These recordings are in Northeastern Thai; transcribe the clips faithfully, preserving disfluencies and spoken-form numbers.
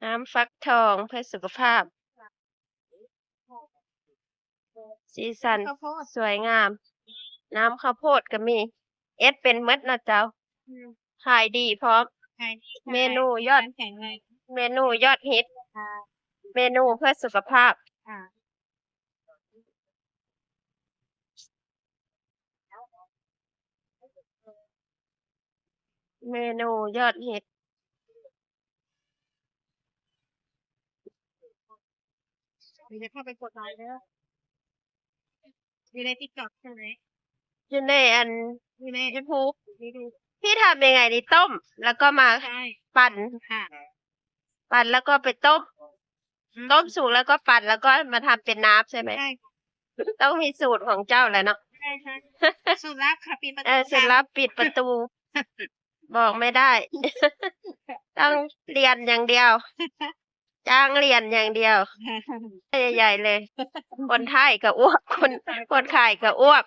น้ำฟักทองเพื่อสุขภาพ สีสัน ข้าวโพด สวยงาม น้ำข้าวโพดก็มี เฮ็ดเป็นหมดเนาะเจ้า อืม ขายดีพร้อม ขายดีค่ะ เมนูยอด แข็งแรง เมนูยอดฮิต ค่ะ เมนูเพื่อสุขภาพ ค่ะ เมนูยอดฮิต เดี๋ยวเข้าไปกดไลค์เด้อ อยู่ใน TikTok ใช่ไหม อยู่ในอัน อยู่ใน YouTube พี่ทำยังไงนี่ ต้ม แล้วก็มา ใช่ ปั่น ค่ะ ปั่นแล้วก็ไปต้ม อืม ต้มสุกแล้วก็ปั่น แล้วก็มาทำเป็นน้ำใช่ไหม ใช่ค่ะ ต้องมีสูตรของเจ้าแหละเนาะ ใช่ ใช่ สูตรลับค่ะ ปิดประตู เออ สูตรลับ ปิดประตู บอกไม่ได้ ต้องเรียนอย่างเดียว จ้างเรียนอย่างเดียว ใหญ่ๆเลย คนไทยก็อ้วก คน คนขายก็อ้วก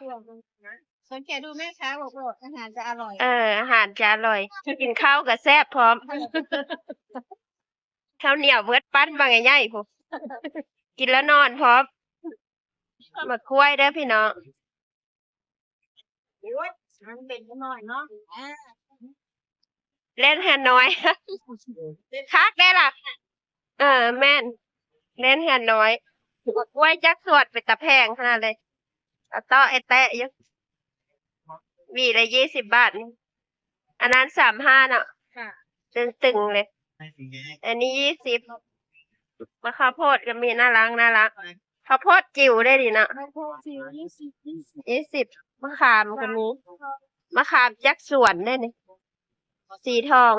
สังเกตดูแม่ค้าบอกว่าอาหารจะอร่อย เออ อาหารจะอร่อย กินข้าวก็แซ่บพร้อม ข้าวเหนียวเบิดปั้นบางใหญ่ๆ พุ้น กินแล้วนอนพร้อม หมากกล้วยเด้อพี่น้อง โอ้ย มันเป็นหน่อยเนาะ อ่า เล่นเฮือนน้อย คักได้ล่ะ เออ แม่น เล่นเฮือนน้อย หมากกล้วยจักสวดเป็นตาแพงขนาดเลย เอาต่อไอ้แตะอยู่ หวีละยี่สิบบาทนี่ อันนั้นสามห้าเนาะ ค่ะ ตึงๆเลย อันนี้ยี่สิบ มะข้าวโพดก็มี น่ารัก น่ารัก ข้าวโพดจิ๋วได้ดีเนาะ ข้าวโพดจิ๋วยี่สิบ ยี่สิบ มะขามก็มี มะขามจากสวนได้นี่ สีทอง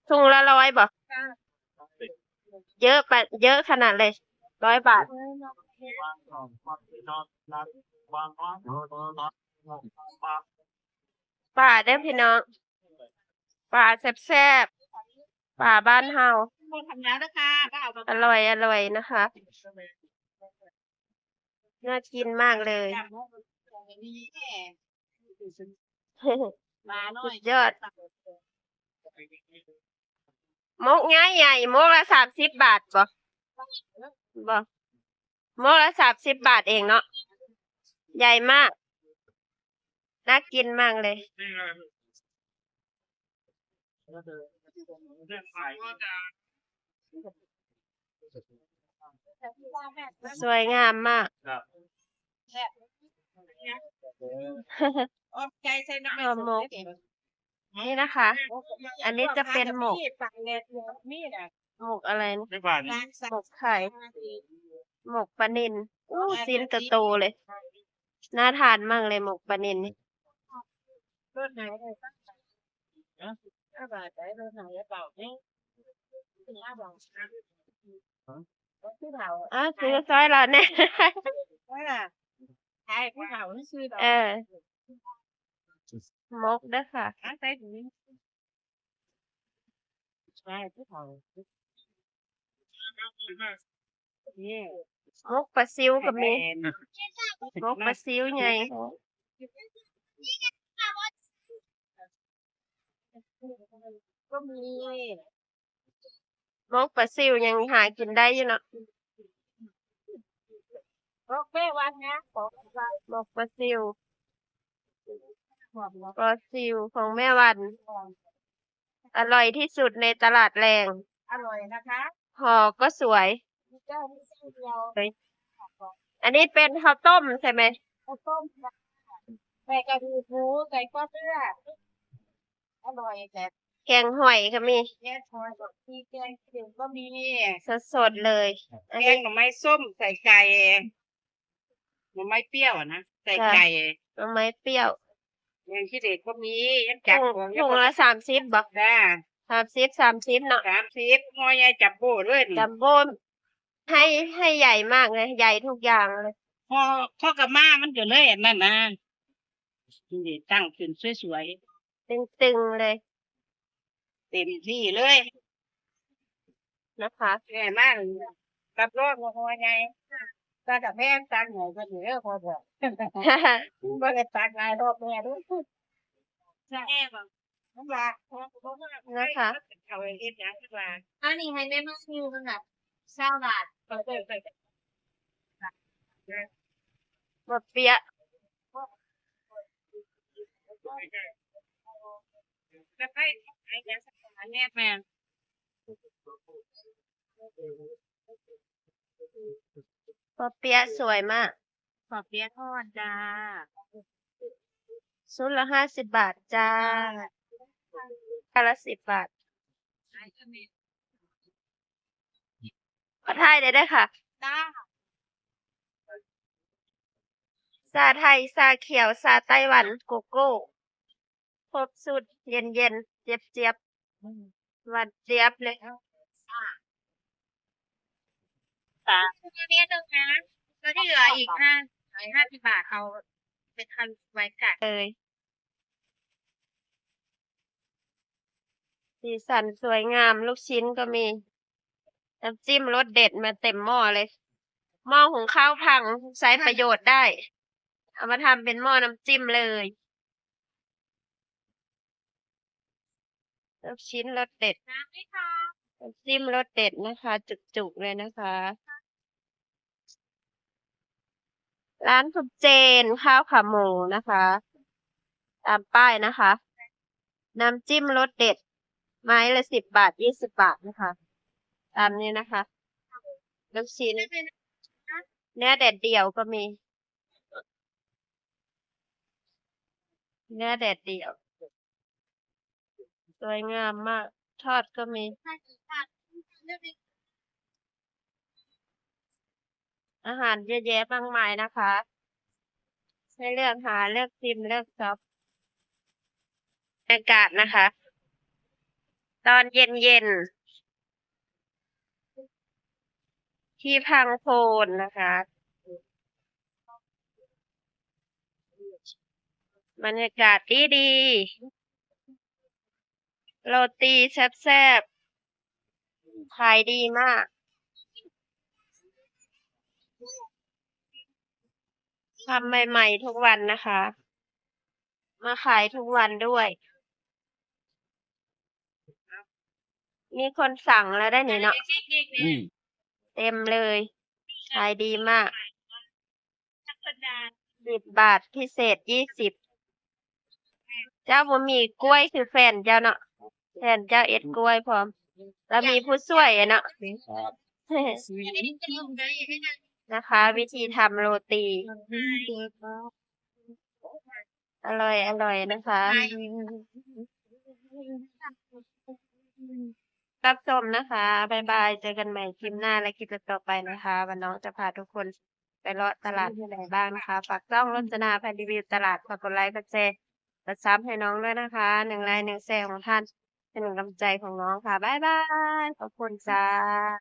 ถุงละร้อยบ่ ค่ะ เยอะไป เยอะขนาดเลย ร้อยบาท ปลาเด้อพี่น้อง ปลาแซ่บๆ ปลาบ้านเฮา หมดทำแล้วนะคะ ก็เอามา อร่อย อร่อยนะคะ น่ากินมากเลย มาหน่อย สุดยอด มกใหญ่ๆ มกละสามสิบบาทบ่ บ่ มกละสามสิบบาทเองเนาะ ใหญ่มาก น่ากินมากเลย สวยงามมาก ครับ ออมใจใส่น้ำ ห่อหมก นี่นะคะ อันนี้จะเป็นหมก มีดอะ หมกอะไรนะ ไม่บาดนี่ หมกไข่ หมกปลานิล อู้ ชิ้นโตๆเลย น่าทานมากเลยหมกปลานิลนี่ รถไหนเลย ฮะ ห้าบาทได้ รถไหนหรือเปล่าเนี่ย ห้าบาท รถที่เผา อ้าว ซื้อซอยเราเนี่ย ว่าล่ะ ขายผู้เฒ่านี่ซื้อดอก เออ หมกเด้อค่ะ อ่ะ ใส่ถุง ใช่ ผู้เฒ่า นี่ หมกปลาซิวก็มี แอน หมกปลาซิวใหญ่ ก็มี หมกปลาซิวยังหากินได้อยู่เนาะ หมกแม่วันนะ ของวัน หมกปลาซิว หมก ปลาซิวของแม่วัน อร่อยที่สุดในตลาดแลง อร่อยนะคะ ห่อก็สวย มีเจ้า มีเจ้าเดียว เฮ้ย อันนี้เป็นข้าวต้มใช่ไหม ข้าวต้มค่ะ ใส่กระดูกหมู ใส่ก้อนเลือด อร่อยแบบ แกงหอยก็มี แกงหอยก็มี แกงเขียวก็มี สดๆเลย อันนี้ แกงหน่อไม้ส้มใส่ไก่ หน่อไม้เปรี้ยวอะนะ ใส่ ค่ะ ไก่ หน่อไม้เปรี้ยว แกงขี้เหล็กก็มี ยังจับ ถุง ของ ถุงละสามสิบบ่ จ้า สามสิบ สามสิบเนาะ สามสิบ ห่อใหญ่จัมโบ้ด้วยนี่ จัมโบ้ ให้ ให้ใหญ่มากเลย ใหญ่ทุกอย่างเลย ห่อ ห่อกะมามันก็เลยอันนั้นนะ นี่ตั้งขึ้นสวยๆ ตึงๆเลย เต็มที่เลย นะคะ แม่มาก รับรองว่าห่อใหญ่ ตากับแม่ตังหน่อยก็เหลือพอบอก บ่ได้ตักหลายรอบแม่เด้อ จะแอบอ่ะ นะคะ อันนี้ให้แม่มาอยู่กันค่ะ ซาวบาท บ่เปียะ แม่น บ่เปียะสวยมาก บ่เปียะทอดจ้า ชุดละห้าสิบบาทจ้า อันละสิบบาท ขอถ่ายได้เด้อค่ะ จ้า ชาไทย ชาเขียว ชาไต้หวัน โกโก้ ครบชุด เย็นๆ เจี๊ยบๆ อืม หวานเจี๊ยบเลย อ่า ค่ะ อันนี้หนึ่งนะ แล้วที่เหลืออีกห้า อีกห้าสิบบาท เอาไปทำไว้จ่ายเลย สีสันสวยงาม ลูกชิ้นก็มี น้ำจิ้มรสเด็ดมาเต็มหม้อเลย หม้อหุงข้าวพัง ใช้ประโยชน์ได้ เอามาทำเป็นหม้อน้ำจิ้มเลย ลูกชิ้นรสเด็ด น้ำไหมคะ น้ำจิ้มรสเด็ดนะคะ จุกๆ เลยนะคะ ร้านคุณเจน ข้าวขาหมูนะคะ ตามป้ายนะคะ น้ำจิ้มรสเด็ด ไม้ละสิบบาท ยี่สิบบาทนะคะ ตามนี้นะคะ ลูกชิ้น เนื้อแดดเดียวก็มี เนื้อแดดเดียว สวยงามมาก ทอดก็มี อาหารเยอะแยะมากมายนะคะ ให้เลือกหา เลือกชิม เลือกช็อป บรรยากาศนะคะ ตอนเย็นๆ ที่พังโพนนะคะ บรรยากาศดีๆ โรตีแซ่บๆ ขายดีมาก ทำใหม่ๆ ทุกวันนะคะ มาขายทุกวันด้วย มีคนสั่งแล้วได้นี่เนาะ อืม เต็มเลย ขายดีมาก สิบบาท พิเศษยี่สิบ เจ้าบ่มีกล้วยคือแฟนเจ้าเนาะ แฟนเจ้าเอ็ดกล้วยพร้อม แล้วมีผู้ช่วยอะเนาะ ครับ นะคะ วิธีทำโรตี อร่อย อร่อยนะคะ รับชมนะคะ บ๊ายบาย เจอกันใหม่คลิปหน้าและคลิปต่อๆ ไปนะคะ ว่าน้องจะพาทุกคนไปเลาะตลาดที่ไหนบ้างนะคะ ฝากช่องรจนาพารีวิวตลาด ฝากกดไลค์ กดแชร์ กดซับให้น้องด้วยนะคะ หนึ่งไลค์ หนึ่งแชร์ของท่าน เป็นกำลังใจของน้องค่ะ บ๊ายบาย ขอบคุณจ้า